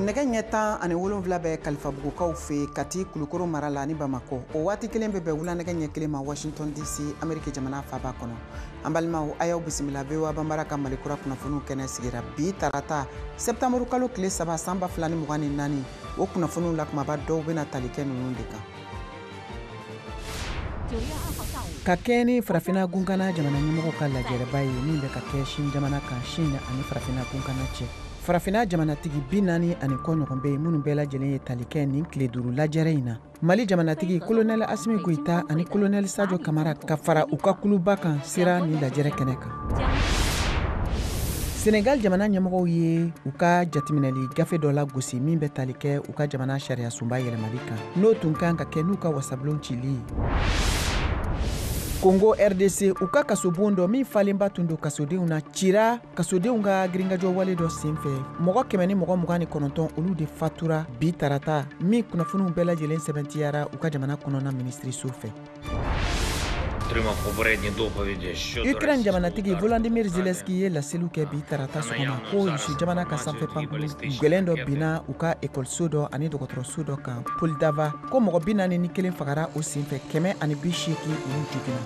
Nɛgɛ ɲɛ 17 bɛ Kalifabugukaw fɛ Kati Kulukoro mara la ni Bamakɔ. O waati kelen bɛ bɛn wula nɛgɛ ɲɛ 1 ma Washington DC, Ameriki jamana faaba kɔnɔ. An balimaw, a y'aw bisimila VOA Banbara ka Mali kura kunnafoniw kɛnɛ sigira bi tarata septembre kalo tile 3 san 2024. O kunnafoniw la kumaba dɔw bɛna tali kɛ ninnu de kan. Ka kɛɲɛ ni farafinna gunkana jamana ɲɛmɔgɔw ka lajɛrɛba ye min bɛ ka kɛ Chine jamana kan, Chine ani farafinna gunkana cɛ. Farafinna jamanatigi 40 ani kɔ ɲɔgɔn bɛ yen minnu bɛɛ lajɛlen ye tali kɛ nin tile 5 lajɛrɛ in na. Mali jamanatigi kolonɛli Asimi Goyita ani kolonɛli Sajo Kamara ka fara u ka kuluba kan sera nin lajɛrɛ kɛnɛ kan. Senegal jamana ɲɛmɔgɔw ye u ka jateminɛli gafe dɔ lagosi min bɛ tali kɛ u ka jamana sariyasunba yɛlɛmali kan, n'o tun kan ka kɛ n'u ka wasabulon cili ye. Congo RDC, u ka kasobon dɔ min falenba tun don kasodenw na cira kasodenw ka girinkajɔ wale dɔ senfɛ. Mɔgɔ 129 olu de fatura bi tarata, min kunnafoniw bɛɛ lajɛlen sɛbɛntiyara u ka jamana kɔnɔna minisiriso fɛ. Ukraine jamanatigi Volodymyr Zelensky ye laseliw kɛ bi tarata sɔgɔma ko Rusi jamana ka sanfɛ pankulu gwɛlɛn dɔ binna u ka ekɔliso dɔ ani dɔgɔtɔrɔso dɔ kan Poltava, ko mɔgɔ 41 fagara o senfɛ, 180 olu joginna.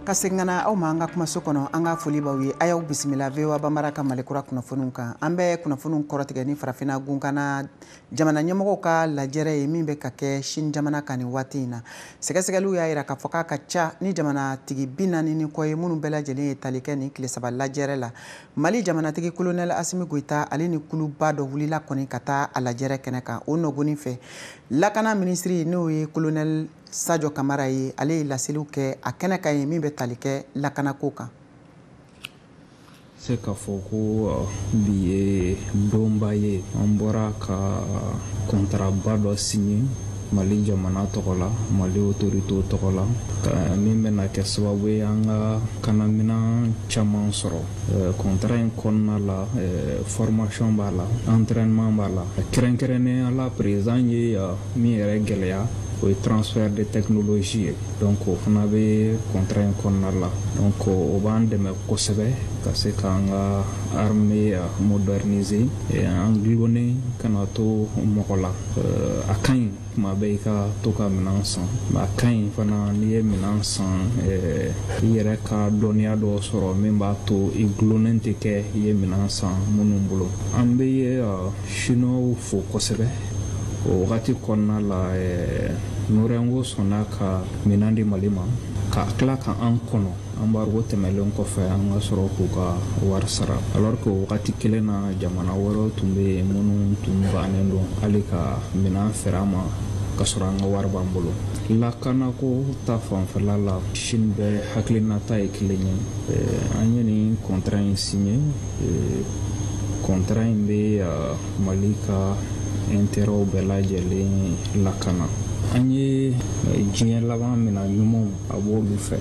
Ka segin ka na aw ma an ka kumaso kɔnɔ, an ka foli b'aw ye. A y'aw bisimila VOA Banbara ka Mali kura kunnafoniw kan. An bɛ kunnafoniw kɔrɔtigɛ ni farafinna gunkana jamana ɲɛmɔgɔw ka lajɛrɛ ye min bɛ ka kɛ Chine jamana kan nin waati in na. Sɛgɛsɛgɛliw y'a jira k'a fɔ k'a ka ca ni jamanatigi 40 ni kɔ ye minnu bɛɛ lajɛlen ye tali kɛ nin tile 3 lajɛrɛ la. Mali jamanatigi kolonɛli Asimi Goyita ale ni kuluba dɔ wulila kɔni ka taa a lajɛrɛ kɛnɛ kan. O nɔgɔnin fɛ, lakana minisiri n'o ye kolonɛli Sajo Kamara ye, ale ye laseliw kɛ a kɛnɛ kan ye min bɛ tali kɛ lakanako kan. Se k'a fɔ ko bi ye donba ye, an bɔra ka kɔntaraba dɔ signé Mali jamana tɔgɔ la, Mali autorité tɔgɔ la, min bɛna kɛ sababu ye an ka kanaminan caman sɔrɔ. Contrat in kɔnɔna la, formation b'a la, entraînement b'a la, kɛrɛnkɛrɛnnenya la président ye min yɛrɛ gɛlɛya, o ye transfert de technologie ye. Donc o fana bɛ contrat in kɔnɔna la. Donc o b'an dɛmɛ kosɛbɛ ka se k'an ka armée moderniser, an gulonnen kana to mɔgɔ la. A ka ɲi tuma bɛɛ i ka to ka minɛn san, a ka ɲi fana n'i ye minɛn san i yɛrɛ ka dɔnniya dɔ sɔrɔ min b'a to i gulonnen tɛ kɛ i ye minɛn san minnu bolo. An bɛ Chinois fo kosɛbɛ. O wagati kɔnɔna la, Norengo sɔnna ka minɛn di Mali ma, ka tila ka an kɔnɔ embargo tɛmɛlen kɔfɛ an ka sɔrɔ k'u ka wari sara, alors que o wagati kelen na jamana wɛrɛw tun bɛ yen minnu tun bannen don hali ka minɛn feere an ma ka sɔrɔ an ka wari b'an bolo. Lakanako ta fanfɛla la, Chine bɛɛ hakilinata ye kelen ye. An ye nin contrat in signé. Contrat in bɛ Mali ka intérêt bɛɛ lajɛlen lakana. An ye diɲɛ laban minɛn ɲumanw a b'olu fɛ.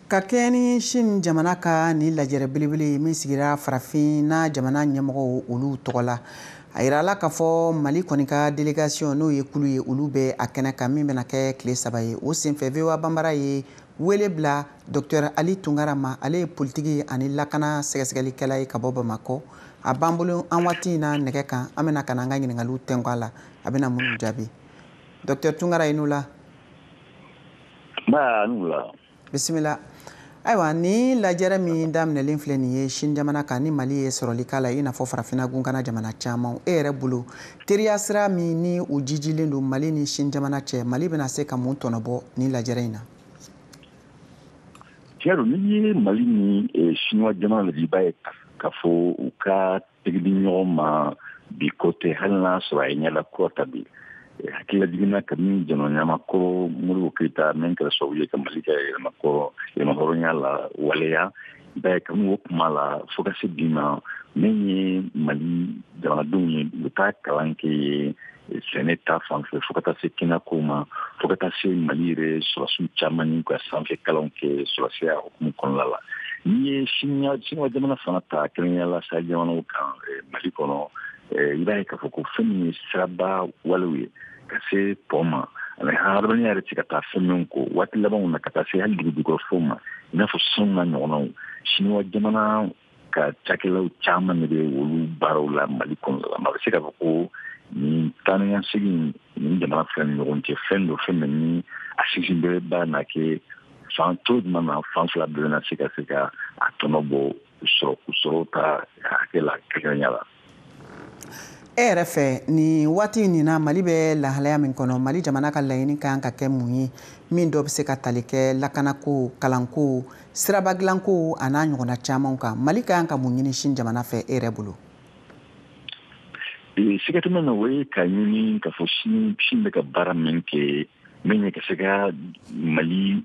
Ka kɛɲɛ ni Chine jamana ka nin lajɛrɛ belebele min sigira farafinna jamana ɲɛmɔgɔw olu tɔgɔ la, a yirala k'a fɔ Mali kɔni ka délégation n'o ye kulu ye, olu bɛ a kɛnɛ kan min bɛna kɛ tile 3 ye. O senfɛ VOA Banbara ye wele bila Dr Ali Tunkara ma, ale ye politiki ani lakana sɛgɛsɛgɛlikɛla ye ka bɔ Bamakɔ. A b'an bolo an waati in na nɛgɛ kan, an bɛna ka na an ka ɲininkaliw tɛnku a la, a bɛna minnu jaabi. Dr Tunkara, i n'u la. Nba, n'u la. Bisimila. Ayiwa, ni lajɛrɛ min daminɛlen filɛ nin ye Chine jamana kan ni Mali ye sɔrɔli k'a la i n'a fɔ farafinna gunkana jamana caman, e yɛrɛ bolo teriya sira min ni o jijilen don Mali ni Chine jamana cɛ, Mali bɛna se ka mun tɔnɔbɔ nin lajɛrɛ in na? Tiɲɛ don, n'i ye Mali ni Chinois jamana lajɛ, i b'a ye k'a fɔ u ka tɛgɛ di ɲɔgɔn ma bi ko tɛ, hali n'a sɔrɔ a ye ɲɛla kura ta bi. Hakilila jiginna kabini jamana ɲɛmaa Modibo Keyita min kɛra sababu ye ka Mali ka yɛlɛma hɔrɔnya la waleya, i b'a ye kabini o kuma la fo ka se bi ma, min ye Mali jamanadenw ye, u bɛ taa kalan kɛ yen sɛnɛ ta fan fɛ, fo ka taa se kɛnɛyako ma, fo ka taa se Mali yɛrɛ sɔrɔdasiw caman y'u ka sanfɛ kalanw kɛ sɔrɔdasiya hukumu kɔnɔna la. N'i ye Siniwa jamana fana ta, kɛrɛnkɛrɛnnenya la Sahel jamanaw kan, Mali kɔnɔ, i b'a ye k'a fɔ ko fɛn min ye siraba walew ye ka se pɔn ma, ani hadamadenya yɛrɛ tɛ se ka taa fɛn min ko waati labanw na, ka taa se hali dugujukɔrɔfɛnw ma, i n'a fɔ sanu n'a ɲɔgɔnnaw, Siniwa jamana ka cakɛlaw caman de bɛ olu baaraw la Mali kɔnɔna la. Maa bɛ se k'a fɔ ko nin taa ni ka segin nin jamana fila ni ɲɔgɔn cɛ, fɛn dɔ, fɛn min ni a sinsin bɛɛ b'a na kɛ fan cogo jumɛn na, fan fila bɛɛ bɛna se ka a tɔnɔ bɔ sɔrɔ ta hakɛ la, kɛrɛnkɛrɛnnenya la. E yɛrɛ fɛ, nin waati nin na, Mali bɛ lahalaya min kɔnɔ, Mali jamana ka laɲini ka kan ka kɛ mun ye, min dɔ bɛ se ka tali kɛ lakanako, kalanko, siraba dilanko a n'a ɲɔgɔnna caman kan? Mali ka kan ka mun ɲini Sini jamana fɛ, e yɛrɛ bolo? Siga tɛ min na, o ye ka ɲini k'a fɔ Sini bɛ ka baara min kɛ, min ye ka se ka Mali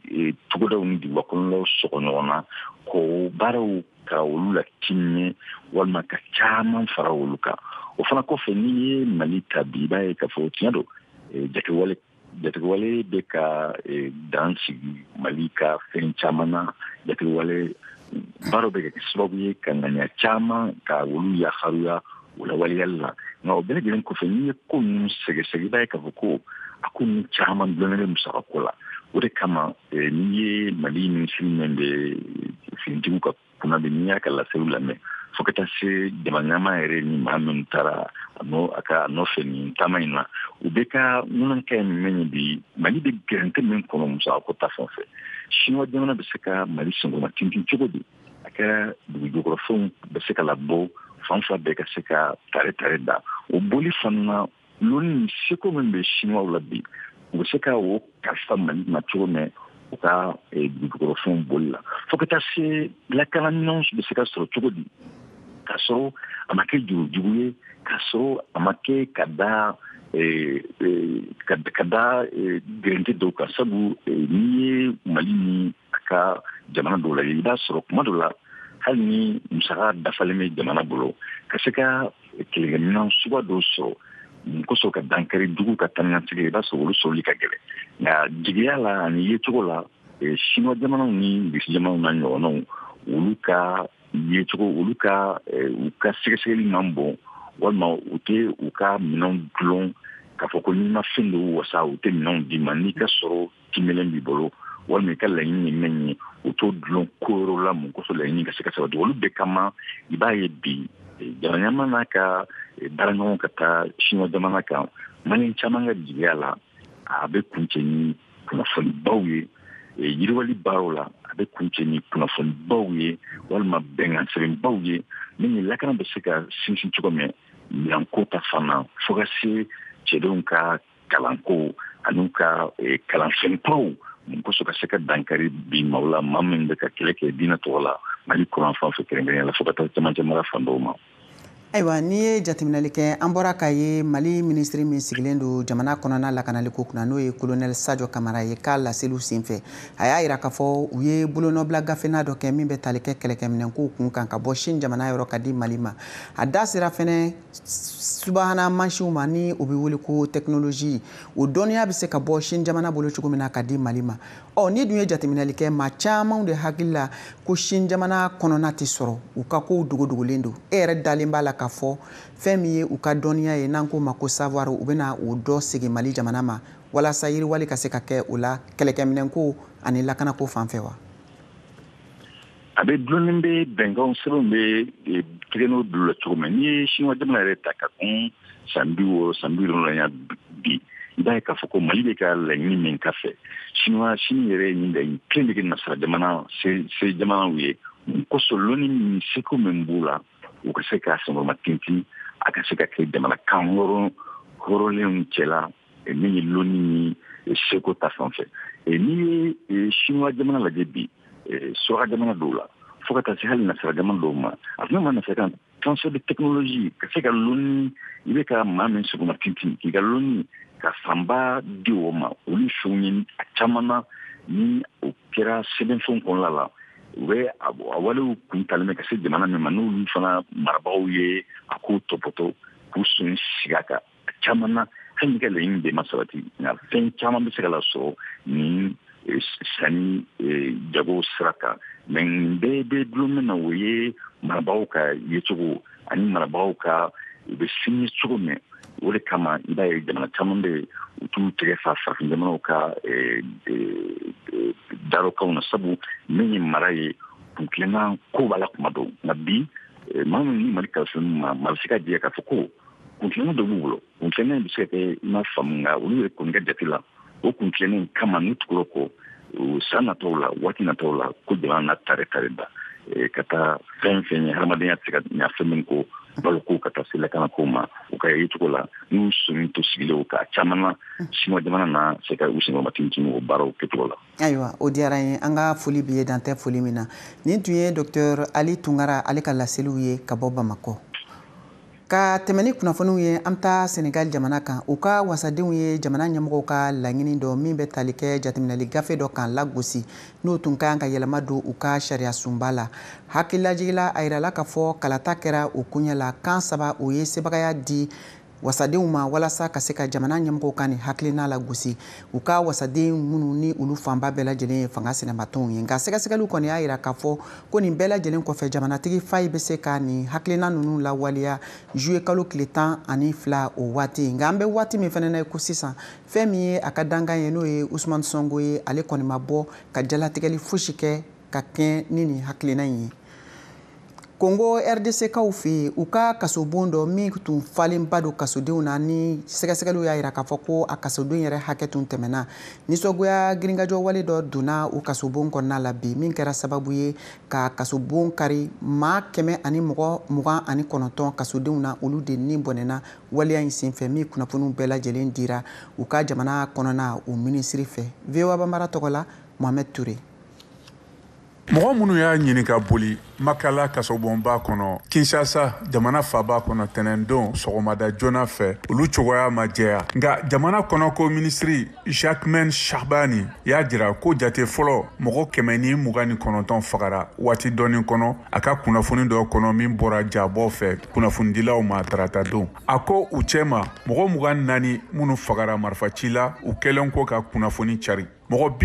togodaw ni duguba kɔnɔnaw sɔgɔ ɲɔgɔn na, k'o baaraw ka olu la timinɛ walima ka caman fara olu kan. O fana kɔfɛ, n'i ye Mali ta bi, i b'a ye k'a fɔ tiɲɛ don, jatigɛwale bɛ ka dan sigi Mali ka fɛn caman na. Jatigɛwale baaraw bɛ kɛ sababu ye ka ŋaniya caman ka olu yakaruya o lawaleyali la. Nka o bɛɛ lajɛlen kɔfɛ, n'i ye ko ninnu sɛgɛsɛgɛ, i b'a ye k'a fɔ ko a ko ninnu caman dulonnen bɛ musakako la. O de kama, n'i ye Mali minisiri min bɛ finitigiw ka kunna bi, n'i y'a ka laseliw lamɛn, fo ka taa se jamana ɲɛmaa yɛrɛ ni maa minnu taara a nɔ a ka nɔfɛ nin taama in na, u bɛ ka ŋunankɛ min ye bi, Mali bɛ gɛrɛntɛ min kɔnɔ musakako ta fan fɛ, Siniwa jamana bɛ se ka Mali senkɔrɔma tintin cogo di, a kɛra dugujukɔrɔfɛnw bɛ se ka labɔ, fan fila bɛɛ ka se ka tare tare da o boli fana na. Loni seko min bɛ Siniwaw la bi, u bɛ se ka o kalifa Mali ma cogo min u ka dugujukɔrɔfɛnw boli la, fo ka taa se lakanaminɛnw bɛ se ka sɔrɔ cogo di, k'a sɔrɔ a ma kɛ jurujugu ye, k'a sɔrɔ a ma kɛ ka da gɛrɛntɛ dɔw kan. Sabu n'i ye Mali ni a ka jamana dɔw lajɛ, i b'a sɔrɔ kuma dɔ la, hali ni musaka dafalen bɛ jamana bolo, ka se ka kɛlɛkɛminɛn suguya dɔw sɔrɔ mun kosɔn ka dankari dugu ka taa ni ka segin, i b'a sɔrɔ olu sɔrɔli ka gɛlɛn. Nka jigiya la ani yecogo la, Siniwa jamanaw ni Irisi jamanaw n'a ɲɔgɔnnaw, olu ka yecogo, olu ka u ka sɛgɛsɛgɛli man bon, walima u tɛ u ka minɛnw dulon k'a fɔ ko n'i ma fɛn dɔw wasa, u tɛ minɛnw d'i ma. N'i ka sɔrɔ timɛlen b'i bolo, walima i ka laɲini ye min ye, u t'o dulon ko wɛrɛw la mun kosɔn laɲini ka se ka sabati. Olu bɛɛ kama, i b'a ye bi, jamana ɲɛmaa n'a ka baaraɲɔgɔn ka taa Siniwa jamana kan, Maliyɛn caman ka jigiya la, a bɛ kuncɛ ni kunnafonibaw ye yiriwali baaraw la, a bɛ kuncɛ ni kunnafonibaw ye walima bɛnkan sɛbɛnbaw ye, min ye lakana bɛ se ka sinsin cogo min minɛnko ta fan na, fo ka se cɛdenw ka kalanko ani ka kalanfɛn kuraw mun kosɔn ka se ka dankari bi maaw la, maa min bɛ ka kɛlɛ kɛ diinɛ tɔgɔ la Mali kɔrɔn fan fɛ, kɛrɛnkɛrɛnnenya la fo ka taa cɛmancɛ mara fan dɔw ma. Ayiwa, n'i ye jateminɛli kɛ, an bɔra ka ye Mali minisiri min sigilen don jamana kɔnɔna lakanaliko kunna, n'o ye Kolonɛli Sajo Kamara ye, k'a laseliw senfɛ, a y'a yira k'a fɔ u ye bolonɔbila gafena dɔ kɛ min bɛ tali kɛ kɛlɛkɛminɛnkow kun kan ka bɔ Sini jamana yɔrɔ ka di Mali ma. A da sera fɛnɛ subahana mansinw ma, ni o bɛ wele ko technologie, o dɔnniya bɛ se ka bɔ Sini jamana bolo cogo min na ka di Mali ma. Ɔ, n'i dun ye jateminɛli kɛ, maa camanw de hakili la ko Sini jamana kɔnɔna tɛ sɔrɔ, u ka kow dogodogolen don. E yɛrɛ dalen b'a la k'a fɔ fɛn min ye u ka dɔnniya ye, n'an k'o ma ko savoir, u bɛna o dɔ segin Mali jamana ma walasa yiriwali ka se ka kɛ o la kɛlɛkɛminɛnko ani lakanako fan fɛ wa? A bɛ dulonnen bɛ bɛnkanw sɛbɛnw bɛ tigɛ n'o dulo la cogo min. N'i ye Siniwa jamana yɛrɛ ta ka kɔn san 60, san 70 bi, i b'a ye k'a fɔ ko Mali bɛ ka laɲini min ka fɛ, Siniwa, Sini yɛrɛ ye nin laɲini kelen de kɛ nasara jamana se jamanaw ye mun kosɔn, lɔnni min seko min b'u la, u ka se ka senkɔrɔma tintin, a ka se ka kɛ jamana kan hɔrɔnlenw cɛla, min ye lɔnni ni seko ta fan fɛ. N'i ye Siniwa jamana lajɛ bi, suraka jamana dɔw la, fo ka taa se hali nasara jamana dɔw ma, a tun bɛ ma nasara kan transfert de technologie, ka se ka lɔnni, i bɛ ka maa min sɔgɔma tintin k'i ka lɔnni ka fanba di o ma, olu fɛnw ye a caman na. Ni o kɛra sɛbɛnfɛnw kɔnɔna la, u bɛ a walew kun talen bɛ ka se jamana min ma, n'olu fana marabagaw ye a k'o tɔpɔtɔ k'u sɔn sigi a kan. A caman na, hali ni ka laɲini bɛɛ ma sabati, nka fɛn caman bɛ se ka lasɔrɔ nin. Sanni jago sira kan. Mais nin bɛɛ bɛ dulon min na, o ye marabagaw ka yecogo ani marabagaw ka u bɛ sini cogo min. O de kama i b'a ye jamana caman bɛ yen, u t'u tɛgɛ fa farafin jamanaw ka darokanw na, sabu min ye mara ye, kuntilenna ko b'a la kuma dɔw. Nka bi, maa minnu ni Mali kalanso ma, maa bɛ se ka jɛ k'a fɔ ko kuntilenna dɔ b'u bolo. Kuntilenna in bɛ se ka kɛ i ma faamu, nka olu yɛrɛ kɔni ka jate la, o kuntilenna in kama, n'u tugura kɔ san nataw la, waati nataw la, ko jamana na tare tare da ka taa fɛn fɛn ye hadamadenya tɛ se ka ɲa fɛn min ko, baloko ka taa se lakanako ma, u ka yecogo la, n'u sɔnni to sigilen o ka caman na, Siniwa jamana na se ka u senkɔrɔma tintin o baaraw kɛcogo la. Ayiwa, o diyara n ye. An ka foli b'i ye, dan tɛ foli min na. Nin tun ye Docteur Ali Tunkara, ale ka laseliw ye ka bɔ Bamakɔ. Ka tɛmɛ ni kunnafoniw ye, an bɛ taa Senegal jamana kan. U ka wasadenw ye jamana ɲɛmɔgɔw ka laɲini dɔ min bɛ tali kɛ jateminɛli gafe dɔ kan lagosi, n'o tun ka kan ka yɛlɛma don u ka sariya sunba la. Hakililajigila, a yirala k'a fɔ kalata kɛra o koɲɛ la, kan saba o ye sebagaya di wasadenw ma walasa ka se ka jamana ɲɛmɔgɔw ka nin hakilina lagosi, u ka wasaden minnu ni olu fanba bɛɛ lajɛlen ye fanga sinamatɔnw ye. Nka sɛgɛsɛgɛliw kɔni y'a yira k'a fɔ ko nin bɛɛ lajɛlen kɔfɛ, jamanatigi Fayi bɛ se ka nin hakilina ninnu lawaleya juillet kalo tile 12 o waati. Nka an bɛ waati min fana na ko sisan, fɛn min ye a ka dankan ye, n'o ye Usumani Sonko ye, ale kɔni ma bɔ ka jalatigɛli fosi kɛ ka kɛɲɛ ni nin hakilina in ye. Kongo RDC kaw fɛ yen, u ka kasobon dɔ min tun falenba don kasodenw na, ni sɛgɛsɛgɛliw y'a yira k'a fɔ ko a kasoden yɛrɛ hakɛ tun tɛmɛna, nisɔngoya girinkajɔ wale dɔ donna o kasobon kɔnɔna la bi, min kɛra sababu ye ka kasobon kari. Maa 129 kasodenw na, olu de ni bɔnɛna waleya in senfɛ, min kunnafoniw bɛɛ lajɛlen dira u ka jamana kɔnɔna o minisiri fɛ. VOA Bambara tɔgɔ la, Mohamed Touré. Mɔgɔ minnu y'a ɲini ka boli Makala kasobonba kɔnɔ Kinshasa, jamana faba kɔnɔ, tɛnɛndon sɔgɔmada joona fɛ, olu cogoya ma jɛya. Nka jamana kɔnɔko minisiri Jacquemain Shabani y'a jira ko jate fɔlɔ, mɔgɔ 129 fagara waati dɔɔni kɔnɔ, a ka kunnafoni dɔ kɔnɔ min bɔra jabɔ fɛ kunnafonidilaw ma tarata don. A ko u cɛma mɔgɔ 24 minnu fagara marifaci la, u kɛlen kɔ ka kunnafoni cari. Mɔgɔ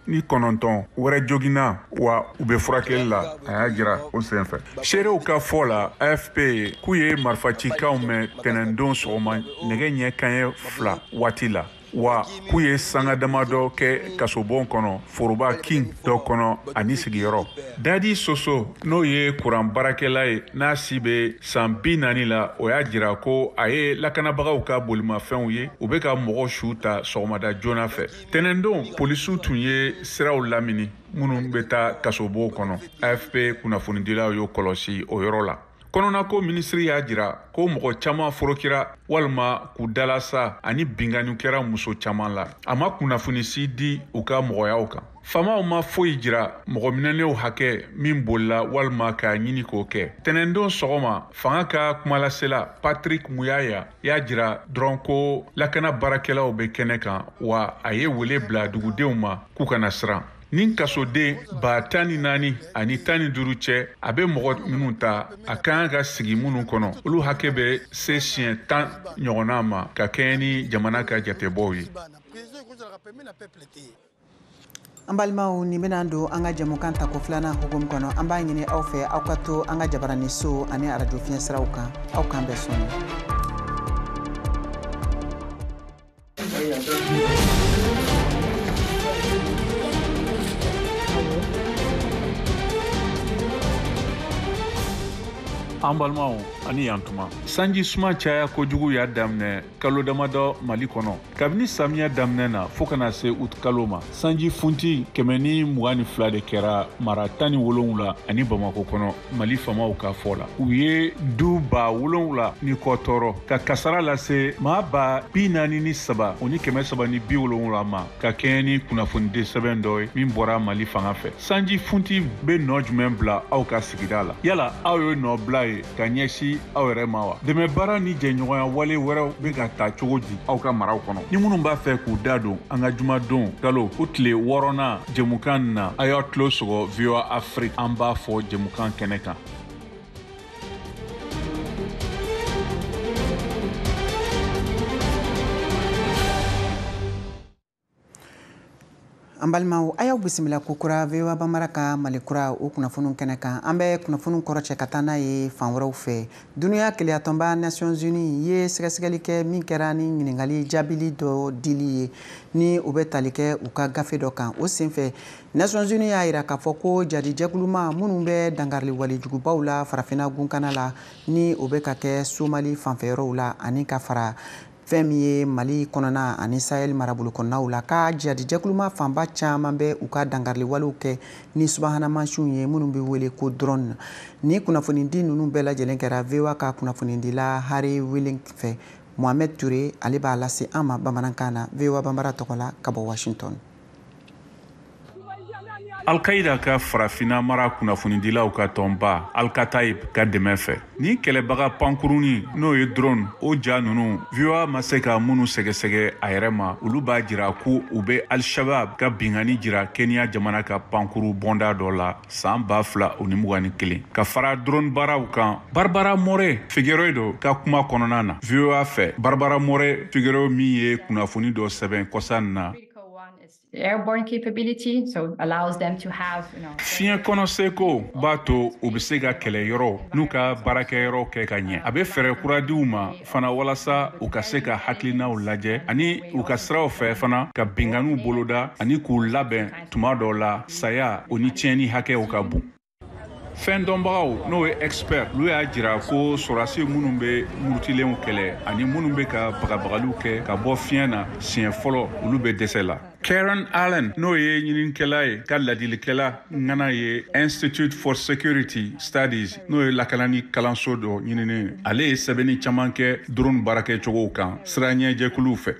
59 wɛrɛ joginna, wa u bɛ furakɛli la, a y'a jira o senfɛ. Seerew ka fɔ la AFP ye k'u ye marifacikanw mɛn tɛnɛndon sɔgɔma nɛgɛ ɲɛ kanɲɛ 2 waati la, wa k'u ye sanga damadɔ kɛ kasobon kɔnɔ, foroba kin dɔ kɔnɔ ani sigiyɔrɔ. Dadi Soso, n'o ye kuran baarakɛla ye, n'a si bɛ san 40 la, o y'a jira ko a ye lakanabagaw ka bolimafɛnw ye, u bɛ ka mɔgɔ su ta sɔgɔmada joona fɛ. Tɛnɛndon, polisiw tun ye siraw lamini minnu bɛ taa kasobon kɔnɔ. AFP kunnafonidilaw y'o kɔlɔsi o yɔrɔ la. Kɔnɔnako minisiri y'a jira ko mɔgɔ caman forokira walima k'u dalasa, ani binkanni kɛra muso caman la. A ma kunnafoni si di u ka mɔgɔyaw kan. Faamaw ma foyi jira mɔgɔ minɛnenw hakɛ min bolila walima k'a ɲini k'o kɛ. Tɛnɛndon sɔgɔma, fanga ka kumalasela Patrick Muyaya y'a jira dɔrɔn ko lakana baarakɛlaw bɛ kɛnɛ kan, wa a ye wele bila dugudenw ma k'u kana siran. Ni kasoden 14,015 cɛ, a bɛ mɔgɔ minnu ta, a ka kan ka sigi minnu kɔnɔ, olu hakɛ bɛ se siɲɛ 10 ɲɔgɔnna ma, ka kɛɲɛ ni jamana ka jatebɔw ye. An balimaw, nin bɛna don an ka jɛmukan tako filanan hukumu kɔnɔ. An b'a ɲini aw fɛ, aw ka to an ka jabarani so ani arajo fiɲɛ siraw kan. Aw k'an bɛn sɔɔni. An balimaw, ani yantuma. Sanji suma caya kojugu y'a daminɛ kalo damadɔ Mali kɔnɔ. Kabini samiya daminɛ na fɔɔ kana se ut kalo ma, sanji funti 122 de kɛra mara 17 ani Bamako kɔnɔ, Mali faamaw ka fɔ la. U ye du 7,000 ni kɔ tɔɔrɔ, ka kasara lase maa 43,370 ma, ka kɛɲɛ ni kunnafonidi sɛbɛn dɔ ye min bɔra Mali fanga fɛ. Sanji funti bɛ nɔ jumɛn bila aw ka sigida la? Yala aw ye nɔ bila ye ka ɲɛsin aw yɛrɛ ma wa? Dɛmɛbaara ni jɛɲɔgɔnya wale wɛrɛw bɛ ka ta cogo di aw ka maraw kɔnɔ? Ni minnu b'a fɛ k'u da don an ka jumadon kalo o tile 6nan jɛmukan na, a y'aw tulo sɔgɔ VOA Afrique, an b'a fɔ jɛmukan kɛnɛ kan. An An balimaw, a y'aw bisimila kokura VOA Bambara ka Mali kura o kunnafoniw kɛnɛ kan. An bɛ kunnafoniw kɔrɔcɛ ka taa n'a ye fan wɛrɛw fɛ. Dunuya keleyatɔnba Nations Unies ye sɛgɛsɛgɛli kɛ min kɛra ni ɲininkali jaabili dɔ dili ye ni o bɛ tali kɛ u ka gafe dɔ kan. O senfɛ, Nations Unies y'a jira k'a fɔ ko jadijɛkuluma minnu bɛ dankarili walejugubaw la farafinna gunkana la, ni o bɛ ka kɛ Somali fanfɛyɔrɔw la ani ka fara fɛn min ye Mali kɔnɔna ani Sahel marabolo kɔnɔnaw la, ka jadijɛkuluma fanba caman bɛ u ka dankariliwalew kɛ ni subahana mansinw ye minnu bɛ wele ko drone. Ni kunnafonidi ninnu bɛɛ lajɛlen kɛra VOA ka kunnafonidila Harry Willing fɛ. Mohamed Touré ale b'a lase an ma bamanankan na VOA Bambara tɔgɔ la ka bɔ Washington. Al-Qaïda ka farafinna mara kunnafonidilaw ka tɔnba Al-Kataib ka dɛmɛ fɛ, ni kɛlɛbaga pankuruni n'o ye drone o ja ninnu, VOA ma se ka minnu sɛgɛsɛgɛ a yɛrɛ ma, olu b'a jira ko u bɛ Al-Shabaab ka binkanni jira Kenya jamana ka pankuru bɔnda dɔ la san 2021. Ka fara drone baaraw kan, Barbara More Figueredo ka kuma kɔnɔna na VOA fɛ, Barbara More Figueredo min ye kunnafoni dɔ sɛbɛn kɔsa in na, airborne capability, so allows them to have, you know, fiɲɛ kɔnɔ seko b'a to u bɛ se ka kɛlɛ yɔrɔ n'u ka baarakɛyɔrɔ kɛ ka ɲɛ. A bɛ fɛɛrɛ kura di u ma fana walasa u ka se ka hakilinaw lajɛ ani u ka siraw fɛ fana ka binkanniw boloda ani k'u labɛn tuma dɔw la saya o ni tiɲɛni hakɛw ka bon. Fɛn dɔnbagaw n'o ye expert, olu y'a jira ko sɔrɔdasi minnu bɛ murutilenw kɛlɛ ani minnu bɛ ka bagabagaliw kɛ ka bɔ fiɲɛ na siɲɛ fɔlɔ, olu bɛ dɛsɛ la. Karen Allen n'o ye ɲininikɛla ye ka ladilikɛla ŋana ye Institute for Security Studies, n'o ye lakanani kalanso dɔ ɲinini, ale ye sɛbɛnni caman kɛ drone baarakɛcogow kan siraɲɛjɛkuluw fɛ.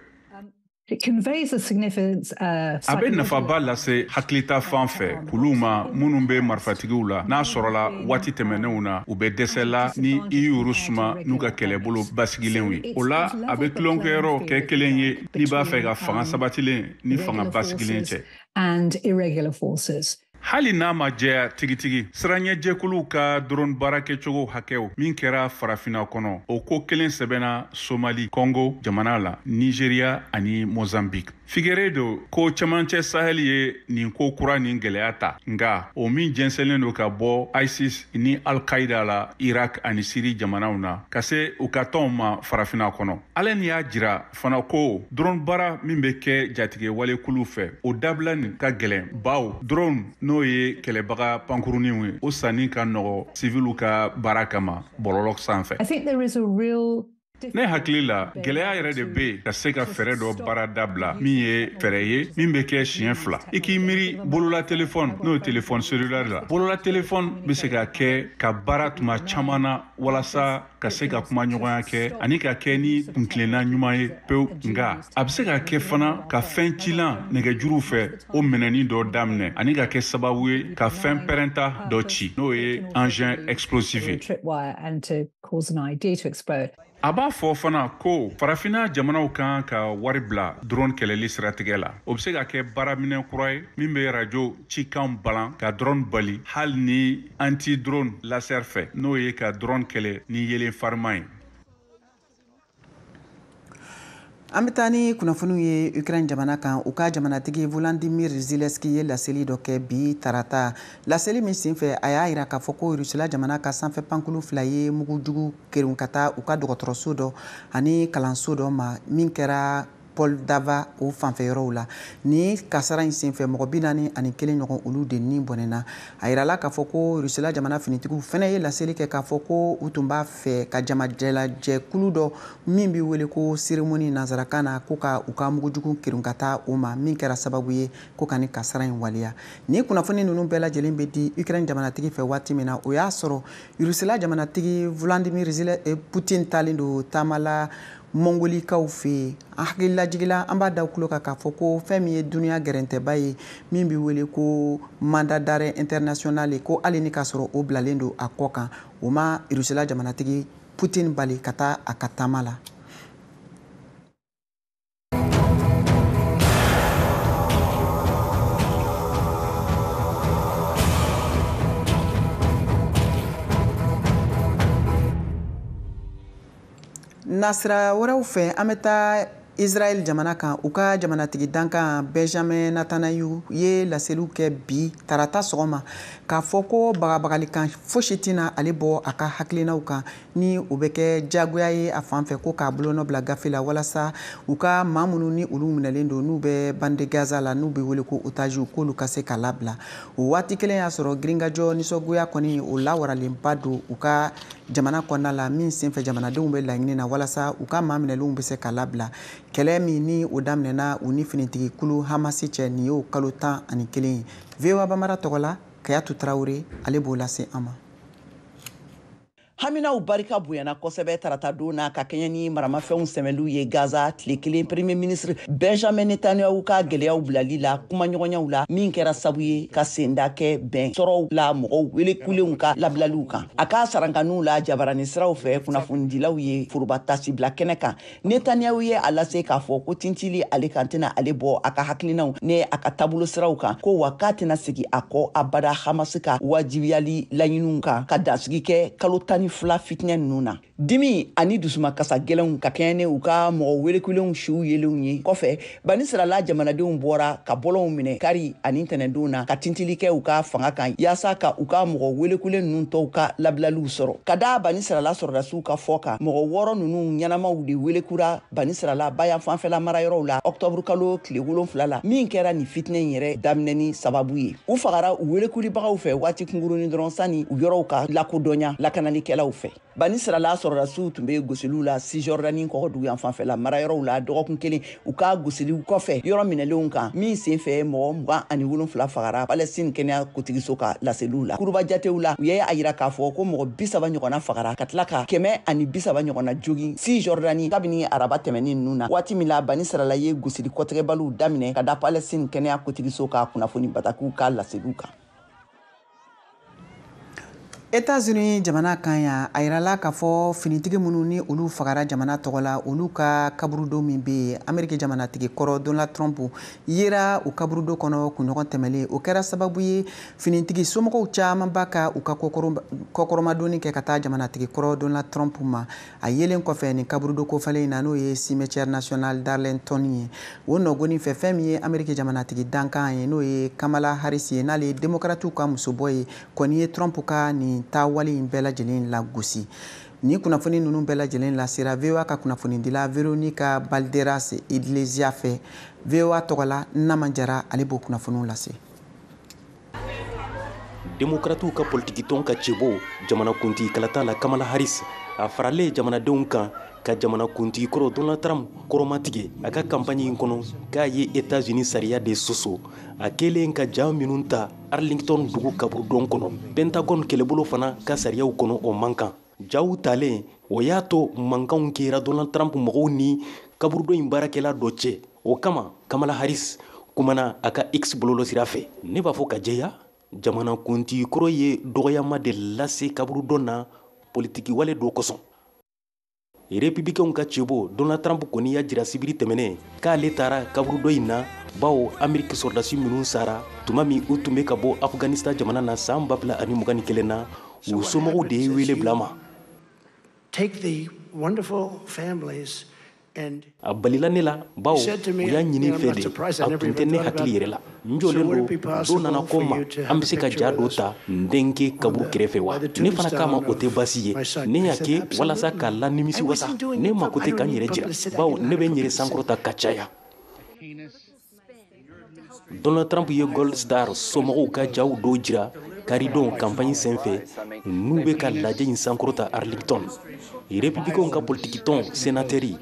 It conveys a significance, A bɛ nafaba lase hakilita fan fɛ kulu ma minnu bɛ marifatigiw la, n'a sɔrɔla waati tɛmɛnenw na u bɛ dɛsɛ la ni i y'uru suma n'u ka kɛlɛbolo basigilenw ye. O la, a bɛ tulonkɛyɔrɔ kɛ kelen ye n'i b'a fɛ ka fanga sabatilen ni fanga basigilen cɛ. And irregular forces. Hali n'a ma jɛya tigitigi, siranɲɛjɛkuluw ka drone baarakɛcogo hakɛw min kɛra farafinna kɔnɔ, o ko kelen sɛbɛnna Somali, Congo jamana la, Nigeria ani Mozambique. Figueredo ko cɛmancɛ Sahel ye nin ko kura nin gɛlɛya ta, nka o min jɛnsɛnlen don ka bɔ ISIS ni Al-Qaïda la Irak ani Syrie jamanaw na ka se u ka tɔnw ma farafinna kɔnɔ. Allen y'a jira fana ko drone baara min bɛ kɛ jatigɛwalekulu fɛ, o dabila nin ka gɛlɛn, bawo drone n'o ye kɛlɛbaga pankuruniw ye, o sanni ka nɔgɔ siviliw ka baara kama bɔlɔlɔ sanfɛ. I think there is a real Ne hakili la, gɛlɛya yɛrɛ de bɛ yen ka se ka fɛɛrɛ dɔ baara dabila min ye fɛɛrɛ ye min bɛ kɛ siɲɛ fila. I k'i miiri bolola telefɔni, n'o ye telefɔni cellulaire la, bolola telefɔni bɛ se ka kɛ ka baara tuma caman na walasa ka se ka kuma ɲɔgɔnya kɛ ani ka kɛ ni kuntilenna ɲuman ye pewu, nka a bɛ se ka kɛ fana ka fɛn cilan nɛgɛjuruw fɛ o minɛni dɔ daminɛ ani ka kɛ sababu ye ka fɛn pɛrɛnta dɔ ci, n'o ye engin explosif ye. Tripwire and to cause an IED to explode. A b'a fɔ fana ko farafinna jamanaw kan ka wari bila drone kɛlɛli siratigɛ la. O bɛ se ka kɛ baaraminɛ kura ye min bɛ radio cikan balan ka drone bali, hali ni anti drone laser fɛ, n'o ye ka drone kɛlɛ ni yelen fariman ye. An bɛ taa ni kunnafoniw ye Ukraine jamana kan. U ka jamanatigi Volodymyr Zelensky ye laseli dɔ kɛ bi tarata. Laseli min senfɛ, a y'a jira k'a fɔ ko Rusila jamana ka sanfɛ pankulu fila ye mugujugu kerun ka taa u ka dɔgɔtɔrɔso dɔ ani kalanso dɔ ma min kɛra Poltava o fanfɛyɔrɔw la. Ni kasara in senfɛ, mɔgɔ 41 ɲɔgɔn olu de ni bɔnɛna. A yirala k'a fɔ ko Rusila jamana finitigiw fɛnɛ ye laseli kɛ k'a fɔ ko u tun b'a fɛ ka jamajɛlajɛkulu dɔ min bɛ wele ko cérémonie nanzarakan na, ko ka u ka mugujugu kerun ka taa o ma, min kɛra sababu ye ko ka ni kasara in waleya. Ni kunnafoni ninnu bɛɛ lajɛlen bɛ di Ukraine jamanatigi fɛ waati min na, o y'a sɔrɔ Rusila jamanatigi Vladimir Putin taalen don taama la Mongolikaw fɛ yen. An hakililajigila, an b'a da tulo kan k'a fɔ ko fɛn min ye dunuya gɛrɛntɛba ye min bɛ wele ko mandat d'arrêt international ye, ko hali ni k'a sɔrɔ o bilalen don a kɔ kan, o ma Rusila jamanatigi Putin bali ka taa a ka taama la. Nasira wɛrɛw fɛ, an bɛ taa Israël jamana kan, u ka jamanatigi dankan Benjamin Netanyahu ye laseliw kɛ bi tarata sɔgɔma k'a fɔ ko bagabagalikan fosi tɛna ale bɔ a ka hakilinaw kan ni o bɛ kɛ jagoya ye a fan fɛ ko k'a bolonɔ bila gafe la walasa u ka maa minnu ni olu minɛlen don, n'u bɛ bande Gaza la, n'u bɛ wele ko otages, k'olu ka se ka labila. O waati kelen y'a sɔrɔ girinkajɔ nisɔngoya kɔni, o lawaralenba don u ka jamana kɔnɔna la, min senfɛ jamanadenw bɛ laɲini na walasa u ka maa minɛlenw bɛ se ka labila. Kɛlɛ min ni o daminɛna u ni finitigi kulu Hamasi cɛ, nin y'o kalo 11 ye. VOA Bambara tɔgɔ la, Kayatu Tarawele, ale b'o lase an ma. Haminaw barika bonyana kosɛbɛ tarata don na ka kɛɲɛ ni maramafɛnw sɛmɛliw ye Gaza, tile kelen Premier ministre Benjamin Netanyahu ka gwɛlɛyaw bilali la kumaɲɔgɔnyaw la, min kɛra sabu ye ka senda kɛ bɛn sɔrɔw la mɔgɔw welekulenw ka labilaliw kan. A ka saranganiw la jabarani siraw fɛ kunnafonidilaw ye foroba tasibila kɛnɛ kan, Netanyahu ye a lase k'a fɔ ko tintili ale kan tɛna ale bɔ a ka hakilinaw ne a ka taabolo siraw kan, ko wa k'a tɛna segi a kɔ abada Hamas ka wajibiyali laɲiniw kan ka dansigi kɛ kalo 12 fitinɛ ninnu na. Dimi ani dusumakasa gɛlɛnw ka kɛɲɛ ni u ka mɔgɔ welekulenw siw yelenw ye kɔfɛ, Banisirala jamanadenw bɔra ka bɔlɔnw minɛ kari ani tɛnɛndon na ka tintili kɛ u ka fanga kan yaasa ka u ka mɔgɔ welekulen ninnu tɔw ka labilaliw sɔrɔ. Ka da Banisirala sɔrɔdasiw ka fɔ kan, mɔgɔ wɔɔrɔ ninnu ɲɛnamaw de welekura Banisirala bayan fanfɛla marayɔrɔw la ɔktɔburu kalo tile 7 la, min kɛra nin fitinɛ in yɛrɛ daminɛni sababu ye. U fagara u welekulibagaw fɛ waati kunkurunin dɔrɔn sani u yɔrɔw ka lakodɔnya lakanalikɛlaw fɛ. Banisirala sɔrɔdasiw tun bɛ gosiliw la Sijɔrdani kɔgɔdugu yan fanfɛla marayɔrɔw la dɔgɔkun kelen u ka gosiliw kɔfɛ yɔrɔ minɛlenw kan, min sen fɛ mɔgɔ 27 fagara Palestine kɛnɛya kotigiso ka laseliw la. Kuruba jatew la, u ye a yira k'a fɔ ko mɔgɔ 30 ɲɔgɔnna fagara ka tila ka 130 ɲɔgɔnna jogin Sijɔrdani kabini araba tɛmɛnin ninnu na, waati min la Banisirala ye gosili kɔtɛgɛbaliw daminɛ, ka da Palestine kɛnɛya kotigiso ka kunnafoni batakiw ka laseliw kan. États-Unis jamana kan yan, a yirala k'a fɔ finitigi minnu ni olu fagara jamana tɔgɔ la, olu ka kaburudo min bɛ yen, Ameriki jamanatigi kɔrɔ Donald Trump yera u kaburudo kɔnɔ kunɲɔgɔn tɛmɛlen, o kɛra sababu ye finitigi somɔgɔw camanba ka u ka kɔkɔrɔmadonni kɛ ka taa jamanatigi kɔrɔ Donald Trump ma. A yelen kɔfɛ nin kaburudo kofalen in na, n'o ye Cimetière national d'Arlington ye, o nɔgɔnin fɛ, fɛn min ye Ameriki jamanatigi dankan ye, n'o ye Kamala Harris ye, n'ale ye Démocratew ka musobɔ ye, kɔni ye Trump ka nin taa wale in bɛɛ lajɛlen lagosi. Ni kunnafoni ninnu bɛɛ lajɛlen lasera VOA ka kunnafonidila Veronica Balderas Iglesias fɛ. VOA tɔgɔ la, Nama Jara, ale b'o kunnafoniw lase. Demokratiw ka politikitɔn ka cɛbɔ jamanakuntigi kalata la, Kamala Harris, a faralen jamanadenw kan ka jamanakuntigi kɔrɔ Donald Trump kɔrɔmatigɛ a ka campagne in kɔnɔ k'a ye Etats-Unis sariya de sɔsɔ a kɛlen ka ja minnu ta Arlington dugu kaburudon kɔnɔ. Pentagon kɛlɛbolo fana ka sariyaw kɔnɔ, o man kan. Jaw talen, o y'a to mankanw kɛra Donald Trump mɔgɔw ni kaburudon in baarakɛla dɔ cɛ. O kama, Kamala Harris kumana a ka X bɔlɔlɔsira fɛ: "Ne b'a fɔ ka jɛya, jamanakuntigi kɔrɔ ye dɔgɔyama de lase kaburudon na politiki wale dɔ kosɔn." Républicainw ka cɛbɔ Donald Trump kɔni y'a jira sibiri tɛmɛnen k'ale taara kaburudo in na bawo Ameriki sɔrɔdasi minnu sara tuma min u tun bɛ ka bɔ Afghanistan jamana na san 2021 na, u somɔgɔw de ye wele bila ma. Take the wonderful families. A balila ne la bawo u y'a ɲini fɛ de, a tun tɛ ne hakili yɛrɛ la. N jɔlen don, dɔ nana ko n ma: an bɛ se ka ja dɔ ta n denkɛ kaburu kɛrɛfɛ wa? Ne fana k'a ma o tɛ baasi ye. Ne y'a kɛ walasa k'a la nimisi wasa. Ne mako tɛ ka n yɛrɛ jira bawo ne bɛ n yɛrɛ sankɔrɔta ka caya. Donald Trump ye Gold Star somɔgɔw ka jaw dɔw jira karidon campagne senfɛ, n'u bɛ ka lajɛ in sankɔrɔta Arlington. Républicainw ka politikitɔn sénateur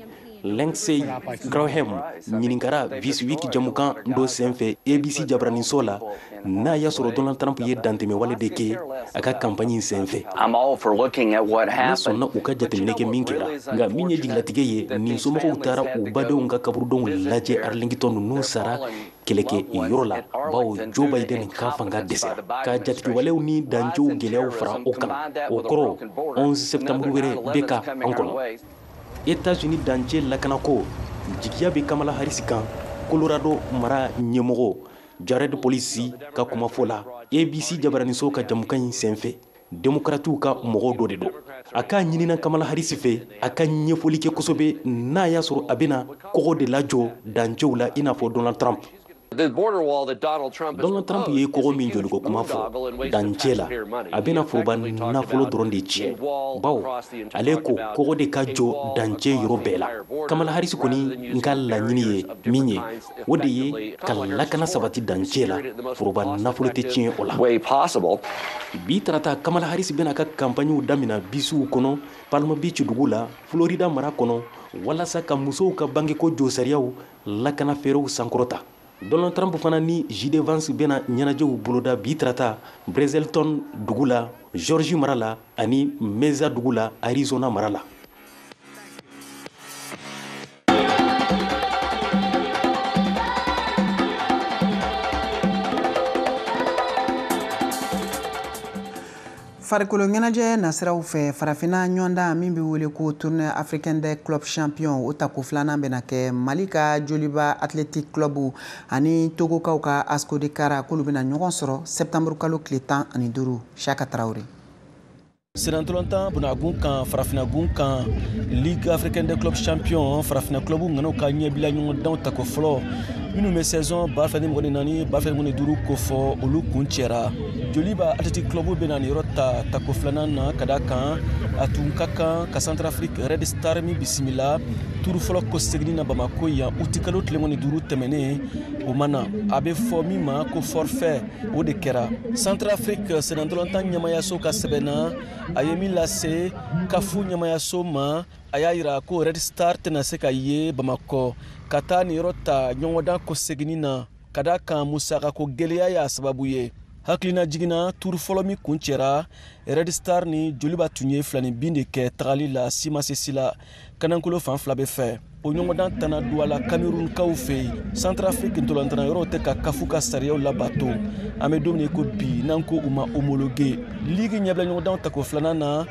Lindsey Graham ɲininkara This Week jamukan dɔ senfɛ ABC jabaraninso la n'a y'a sɔrɔ Donald Trump ye dantɛmɛwale de kɛ a ka campagne senfɛ. Ne sɔnna u ka jateminɛ kɛ min kɛra, nka min ye jigilatigɛ ye, nin somɔgɔw taara u badenw ka kaburudenw lajɛ Arlington, ninnu sara kɛlɛkɛ yɔrɔ la bawo Joe Biden ka fanga dɛsɛra ka jatigɛwalew ni dancɛw gɛlɛyaw fara o kan. O kɔrɔ, 11 septembre wɛrɛ bɛ ka an kɔnɔ. États-Unis dancɛ lakanako jigiya bɛ Kamala Harris kan, Colorado mara ɲɛmɔgɔ Jared Polis ka kumafɔ la ABC jabaraninso ka jamukan in senfɛ. Demokratiw ka mɔgɔw dɔ de don. A k'a ɲinina Kamala Harris fɛ a ka ɲɛfɔli kɛ kosɛbɛ n'a y'a sɔrɔ a bɛna kɔgɔ de lajɔ dancɛw la i n'a fɔ Donald Trump. Donald Trump ye kɔgɔ min jɔliko kuma fɔ dancɛ la, a bɛna foroba nafolo dɔrɔn de tiɲɛ, bawo ale ko kɔgɔ de ka jɔ dancɛ yɔrɔ bɛɛ la. Kamala Harris kɔni n ka laɲini ye min ye, o de ye ka lakana sabati dancɛ la, foroba nafolo tɛ tiɲɛ o la. Bi tarata, Kamala Harris bɛna ka kanpaɲiw damina bisiw kɔnɔ Palm Beach dugu la, Florida mara kɔnɔ, walasa ka musow ka bangeko jɔsariyaw lakana fɛɛrɛw sankɔrɔta. Donald Trump fana ni J.D. Vance bɛna ɲɛnajɛw boloda bi tarata Brazelton dugu la, Georgie mara la, ani Mesa dugu la, Arizona mara la. Farikolo ɲɛnajɛ nasiraw fɛ, farafinna ɲɔndan min bɛ wele ko Tournée africaine des clubs champions, o tako filanan bɛna kɛ. Mali ka Joliba Athletic Club ani Togokaw ka ASCO de Kara, k'olu bɛna ɲɔgɔn sɔrɔ septembre kalo tile 15. Siaka Traoré. Senatɔlɔntan bunagun kan, farafinagun kan, Ligue africaine des clubs champions, farafina club ŋanaw ka ɲɛbila ɲɔgɔndanw tako fɔlɔ minnu bɛ saison 2024 2025 kofɔ, olu kun cɛra. Joliba Athletic Club bɛna nin yɔrɔ ta tako filanan na, ka da kan a tun ka kan ka Centrafrique Red Star min bisimila turu fɔlɔ kɔseginni na Bamako yan utikalo tile 25 tɛmɛnen, o ma na. A bɛ fɔ min ma ko forfait, o de kɛra. Centrafrique senatɔlɔntan ɲɛmayaso ka sɛbɛn na, a ye min lase kafu ɲɛmayaso ma, a y'a yira ko Red Star tɛna se ka ye Bamakɔ ka taa nin yɔrɔ ta ɲɔgɔndan kɔseginni na, ka da kan musakako gɛlɛya y'a sababu ye. Hakilina jiginna, turu fɔlɔ min kun cɛra, Red Star ni Joliba tun ye 2-0 de kɛ tagali la, si ma se si la, kanankolo fan fila bɛ fɛ. O ɲɔgɔndan tana Douala Camerounkaw fɛ yen. Centrafrique ntolantana yɔrɔw tɛ ka kafu ka sariyaw labato, an bɛ don min ko bi n'an ko u ma homologué. Ligue ɲɛbila ɲɔgɔndanw tako filanan na,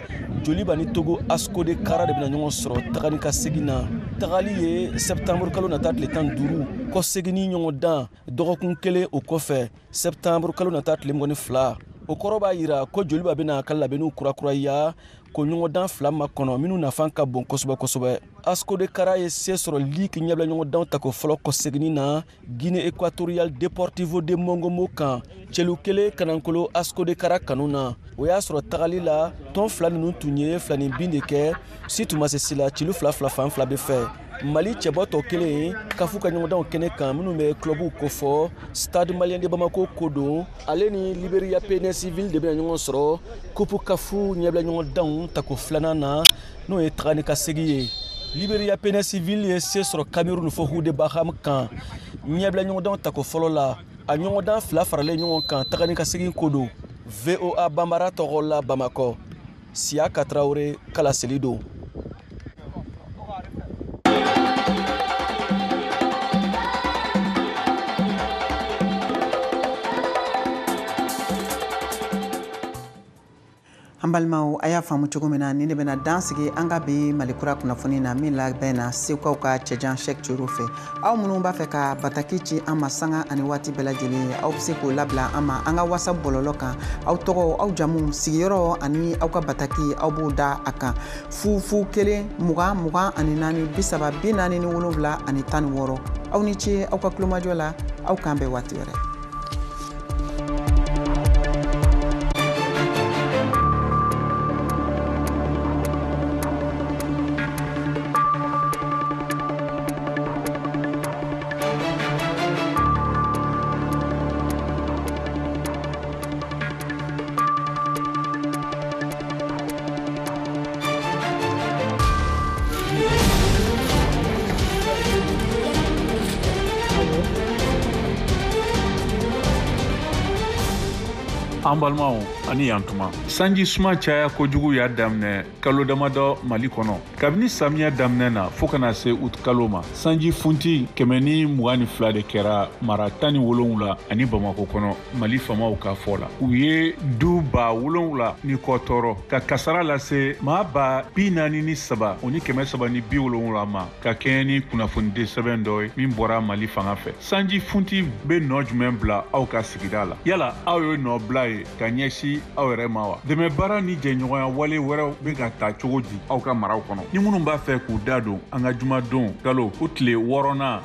Joliba ni Togo ASCO de Kara de bɛna ɲɔgɔn sɔrɔ taga ni ka segin na. Tagali ye septembre kalo nata tile 15, kɔseginni ɲɔgɔndan dɔgɔkun kelen o kɔfɛ, septembre kalo nata tile 22. O kɔrɔ b'a yira ko Joliba bɛna ka labɛnniw kurakuraya ko ɲɔgɔndan fila ma kɔnɔ minnu nafa ka bon kosɛbɛ kosɛbɛ. ASCO de Kara ye se sɔrɔ ligue ɲɛbila ɲɔgɔndanw tako fɔlɔ kɔseginni na Guinée Équatoriale Deportivo de Mongomo kan, cɛlu kelen kanankolo ASCO de Kara kanu na. O y'a sɔrɔ tagali la, tɔn fila ninnu tun ye 2-0 de kɛ, si tun ma se si la, celu 2-2 fan fila bɛ fɛ. Mali cɛbɔ tɔ kelen kafu ka ɲɔgɔndanw kɛnɛ kan minnu bɛ clubw kofɔ, Stade Malien de Bamako ko don, ale ni Liberia Péninsule de bɛna ɲɔgɔn sɔrɔ coupe kafu ɲɛbila ɲɔgɔndanw tako filanan na, n'o ye taga ni ka segin ye. Liberia Péninsule ye se sɔrɔ Cameroun fo Hude Baham kan ɲɛbila ɲɔgɔndanw tako fɔlɔ la. A ɲɔgɔndan fila faralen ɲɔgɔn kan, taga ni ka segin ko don. VOA Bambara tɔgɔ la Bamakɔ, Siaka Traoré kalaseli don. An balimaw, a y'a faamu cogo min na, ni de bɛna dan sigi an ka bi Malikura kunnafoni na min labɛn na Segukaw ka cɛjan Cheick Coro fɛ. Aw minnu b'a fɛ ka bataki ci an ma sanga ani waati bɛɛ lajɛlen, aw bɛ se k'o labila an ma an ka WhatsApp bɔlɔlɔ kan. Aw tɔgɔ, aw jamu, sigiyɔrɔ ani aw ka bataki, aw b'o da a kan: 0 0 1 20 24 30 47 ani 16. Aw ni ce aw ka tulomajɔ la, aw k'an bɛn waati wɛrɛ. An balimaw, ani yantuma. Sanji suma caya kojugu y'a daminɛ kalo damadɔ Mali kɔnɔ. Kabini samiya daminɛ na fɔɔ kana se ut kalo ma, sanji funti 122 de kɛra mara 17 ani Bamako kɔnɔ. Mali famaw ka fɔ la, u ye du 7,000 ni kɔ tɔɔrɔ ka kasara lase maa 43,370 ma, ka kɛɲɛ ni kunnafoniden sɛbɛn dɔ ye min bɔra Mali fanga fɛ. Sanji funti bɛ nɔ jumɛn bila aw ka sigida la? Yala aw ye nɔ bila ye? ye ka ɲɛsin aw yɛrɛ ma wa? Dɛmɛbaara ni jɛɲɔgɔnya wale wɛrɛw bɛ ka ta cogo di aw ka maraw kɔnɔ? Ni minnu b'a fɛ k'u da don an ka jumadon kalo o tile 6nan.